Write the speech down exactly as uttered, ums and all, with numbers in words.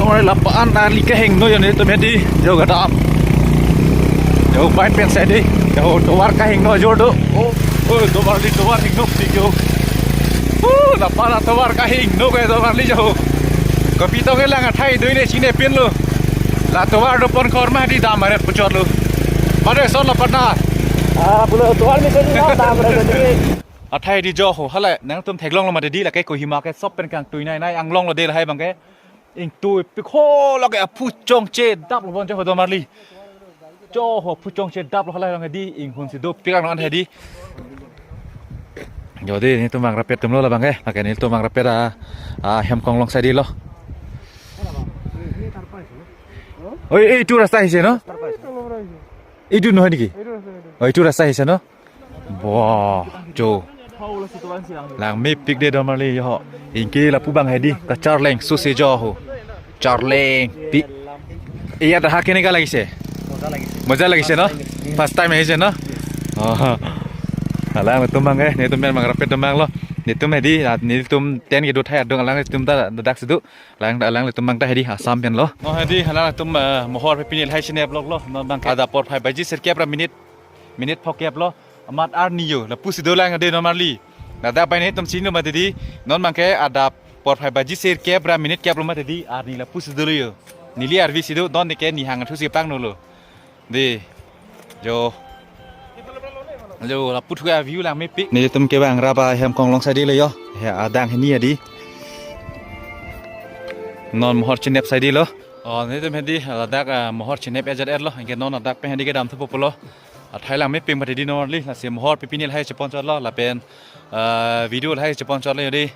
Oi, lapu-an neli kehingno jo netum hedi, jo kedam. Jo bai pen sai dei, jo tovar kehingno jo do. Oh, oh, tovar li tovar hingno pik jo. Oh, lapu-an tovar kehingno ke tovar li jo. Kopi tong elang athai doi ne chinepinlo. La tovar do pon kor ma di dam aret puchotlo. Mane son lapu-an na. Ah, pulo tovar mi sen na dam aret di. Athai di jo ho, hala, nangtum theklonglo mati di, lake Kohima ke sop pen kangtui nai nai, anglonglo de lahai abang ke. Ingtui pik ho lake aphu chongche daplo bon jo ho domarli. Jo ho aphu chongche daplo halai long hedi, inghun si dopik ang non hedi. Jo de netum bang rapet atumlo labang ke. Lake netum bang rapet a, a, Hemkong along sai dilo. Oi, ei, tu rasta ahise no? Ei, tu no hai niki? Oi, tu rasta ahise no? Wah, jo. Lang mepik de domarli jo ho. Ingke lapu abang hedi, kacharleng suse jo ho. Charleng pi. Iya, dah kene ka lagise? Moja lagise. Moja lagise no? First time ahise no? Oh. Alangtum abang ke, netum pen bang rapet atum abang lo. Netum hedi, ah, netum ten kedo thai adung alangtum ta dak si do. Alang, alanglitum abang ta hedi Assam pen lo. No hedi alangtum, eh, mohor pepine lahai chinep loklo. Non abang ke adap porphai baji sirkep ra minute, minute phokep lo. Amat arni jo, lapu si dolang de domarli. Ladak bai netum chini mati di. Non abang ke adap porphai baji sirkep ra minute kep lo mati di. Arni lapu si dolo jo. Neli arvi si do, non neke nihang thu si pangno lo. Di. Jo. Jo, lapu thu a view lang mepik. Netum ke bang rap a Hemkong along sai dilo jo. He adang hini adi. Non mohor chinep sai dilo. Oh, netum hedi ladak, ah, mohor chinep ejet etlo. Ingke non ladak pen hedi kedam thupo pulo. Athai lang mepik mati di domarli. Lasi mohor pepine lahai chepon chotlo. Lapen, ah, video lahai chepon chotlo jo di.